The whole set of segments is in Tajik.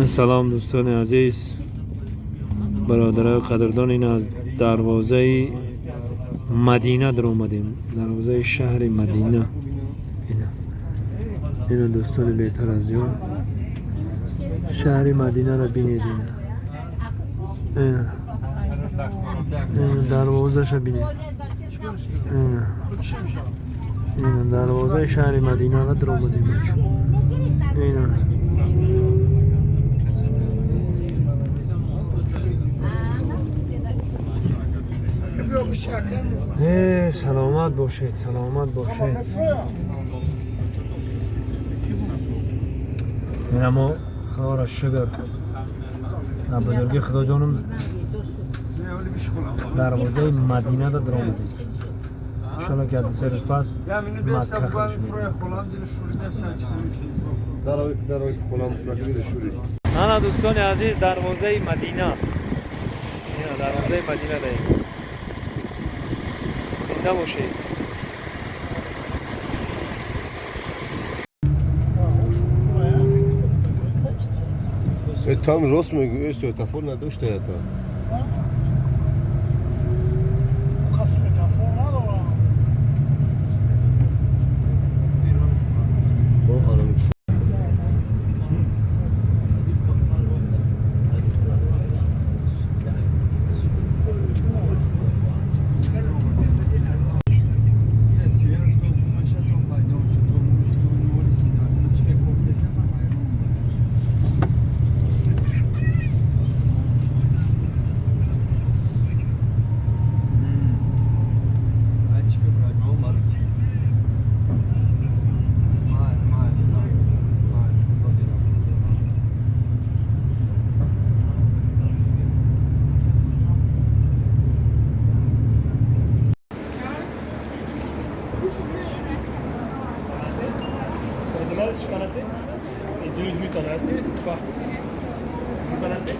Салом, дӯстони азиз, бародарои қадрдон. Ин аз дарвозаи Мадина даромадем, дарвозаи шаҳри Мадина. Ина, дӯстони беҳтар аз ҷон, шаҳри Мадинаро бинед. Ина, дарвозаша бинед. Ина, дарвозаи шаҳри Мадинаро даромадем. Ина. Саломат бошед, саломат бошед. Ина, мо худоро шукр, бузургии Худоҷонам, дарвозаи Мадинада даромадем. Иншолло, ки 2-3 рӯз пас Макка худш. Ана, дӯстони азиз, дарвозаи Мадина, дарвозаи Мадина даем. Зинда бошед. Там рост мегӯ, светофор надошта ята. Светофор надорам. T'en as assez? Et deux jus, t'en as assez ou pas? Jus, t'en as assez?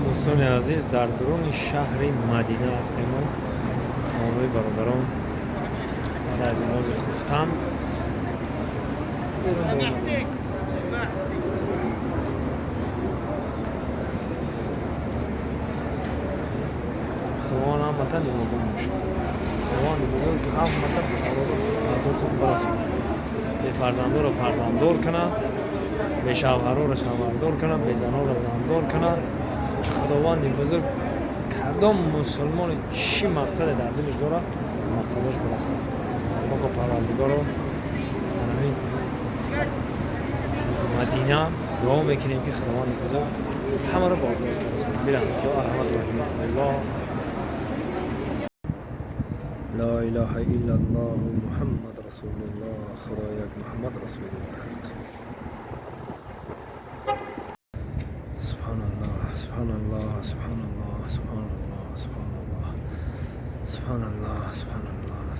Дӯстони азиз, дар дуруни шаҳри Мадина ҳастем мо ҳамроҳи бародарон. Баъд аз намози хуфтан берун омадем. Худованд ҳамата нигаҳбон бошад. Худованди бузург ҳамата муродотон барасонад, бефарзандоро фарзанддор кунад, бешавҳарора шавҳардор кунад, безанора зандор кунад. Худованди бузург кадом мусулмоне чӣ мақсаде дар дилаш дорад, мақсадош бирасад. Хоко Парвардигоро, ҳамин Мадина дуо мекунем, ки Худованди бузург ҳамаро ба орзуаш барасонад. Бирахмат ё арҳамар роҳимин. Аллоҳ, ла илаҳа иллаллоҳ, Муҳаммад расулуллоҳ. Худо як, Муҳаммад расулуллоҳ. Субҳаналлоҳ, субҳаналлоҳ, субҳаналлоҳ, субҳаналлоҳ, субҳаналлоҳ, субҳаналлоҳ, субҳаналлоҳ, субҳаналлоҳ,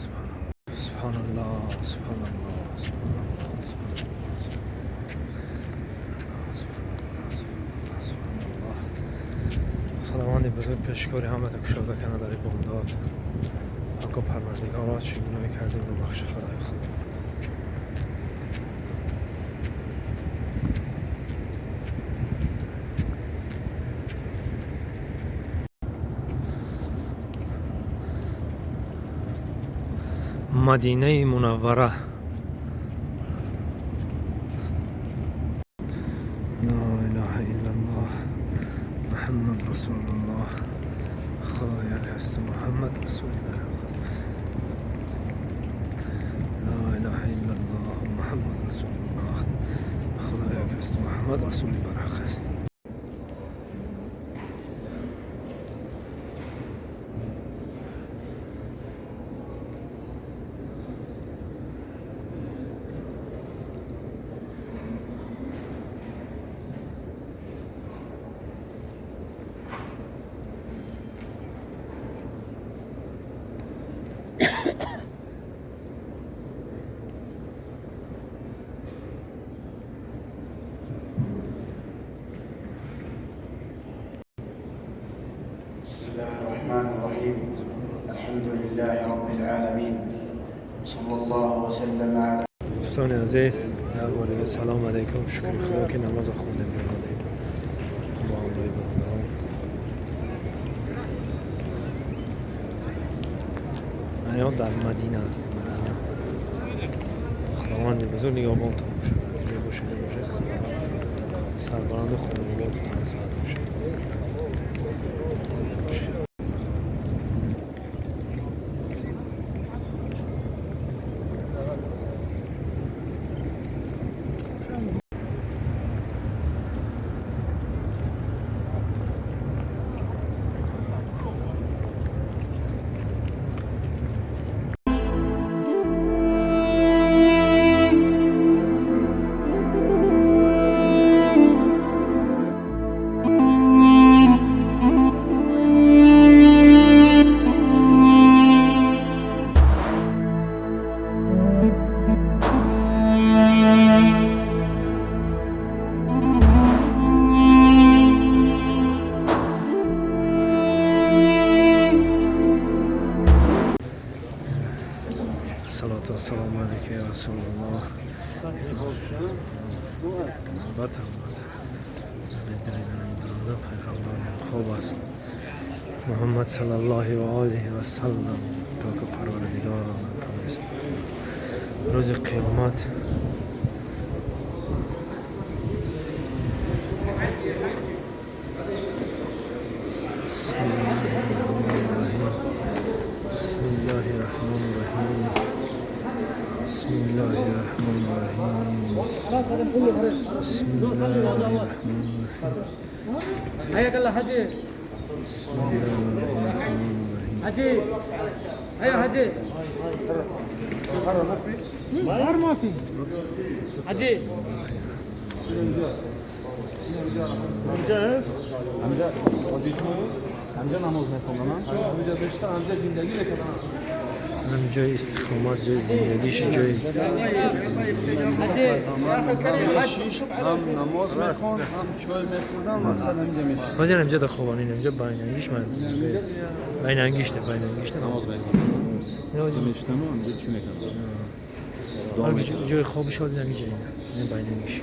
субҳаналлоҳ, субҳаналлоҳ, субҳаналлоҳ, субҳаналлоҳ. Худованди бузург пешкори ҳамата кушода кана дар бомдод. Ако Парвардигоро, чӣ гуноҳе кардем, бубахши, Худои худ. Мадинаи Мунаввара. Ла илаҳа иллаллоҳ, Муҳаммад расулуллоҳ. Худо як ҳаст, Муҳаммад расулуллоҳ. Ла илаҳа иллаллоҳ, Муҳаммад расулуллоҳ. Худо як ҳаст, Муҳаммад расули барҳақ аст. بسم الله الرحمن الرحيم. الحمد لله رب العالمين، وصلى الله وسلم على دوستان عزیز، در بار دیگه سلام علیکم. شکر خدا که نماز خوندیم بیامدیم با همراه برادران. الان در مدینه هستیم. مدینه خداوند بزرگ نگهبانتون باشه. در جای باشید باشه، خداوند سربلند و خانواده‌تون سر باشه. زنده باشید. الصلاة والسلام عليك يا رسول الله. البته البته برادر پیغمبر خوب است محمد صلی الله و آله و سلم. پاک پروردگار روز قیامت بسم الله الرحمن الرحیم. بسم الله الرحمن الرحیم. بسم الله الرحمن الرحیم. بسم الله الرحمن الرحیم. حياك الله حجي. بسم الله الرحمن الرحیم. حجي، هيا حجي. غير ما في حجي. همجا نماز میخوندن. هم جای استقامت، جای زندگیش، جای حجي. هم نماز میخوند، هم چای میخوردن. مقصد همینجا میشه. باز اینجا در خوابان اینجا بین انگیش منزل بین انگیشته بین انگیشته نماز میخوند. اینا میشتم همجا چی میکردن؟ جای خوابش شد اینجا اینا این بین انگیش.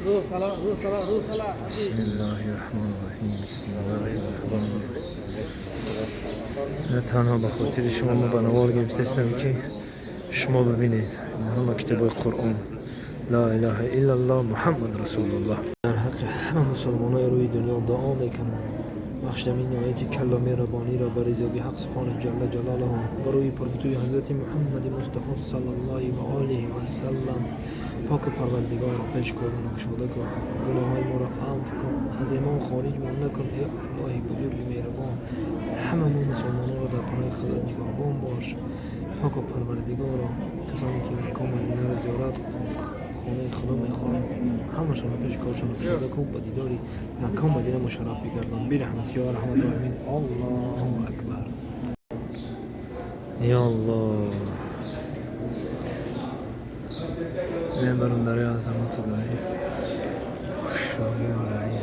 روح صلاة، روح صلاة، روح صلاة. بسم الله الرحمن الرحیم. بسم الله الرحمن الرحیم. نه تنها به خاطر شما ما بنوار گرفتستم که شما ببینید این همه کتاب قرآن. لا اله الا الله محمد رسول الله. در حق همه مسلمان روی دنیا دعا میکنم. بخشدم این آیت کلامی ربانی را برای زیابی حق سبحانه جل جلاله برای پرفتوی حضرت محمد مصطفی صلی الله و آله و سلم. پاک پروردگار پیش کارون گشاده کن، گناه های ما را عفو کن، از ایمان خارج ما نکن. ای الله بزرگ مهربان، همه ما مسلمان را در پناه خودت نگهبان باش. پاک پروردگار، کسانی که مکان مدینه را زیارت خانه خدا میخواهند، همشان را پیش کارشان گشاده کن، با دیداری مکان مدینه مشرف بگردان. برحمت یا ارحم الراحمین. الله اکبر. یا الله من برادرای عظمت داری شاهی داری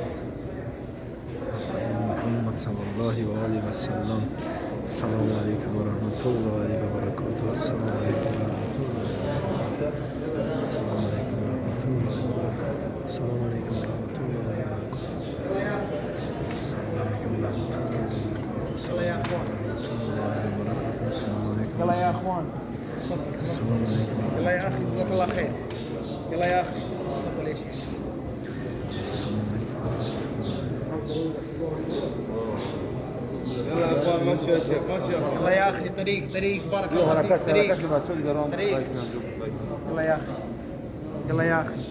محمد صلی الله و آله و سلم. السلام علیکم و رحمت الله و برکاته. السلام علیکم و رحمت الله و برکاته. السلام علیکم و رحمت الله و برکاته. السلام علیکم و رحمت الله و برکاته. السلام علیکم و رحمت الله و برکاته. السلام علیکم و رحمت الله و برکاته. السلام علیکم. يلا يا اخوان. السلام علیکم. يلا يا اخي، جزاك الله خير. يلا يا اخي، تفضل يا شيخ. السلام علیکم. يلا يا اخوان، مشوا يا شيخ، مشوا. يلا يا اخي، طريق طريق، بارك الله فيك، طريق طريق. يلا يا اخي، يلا يا اخي.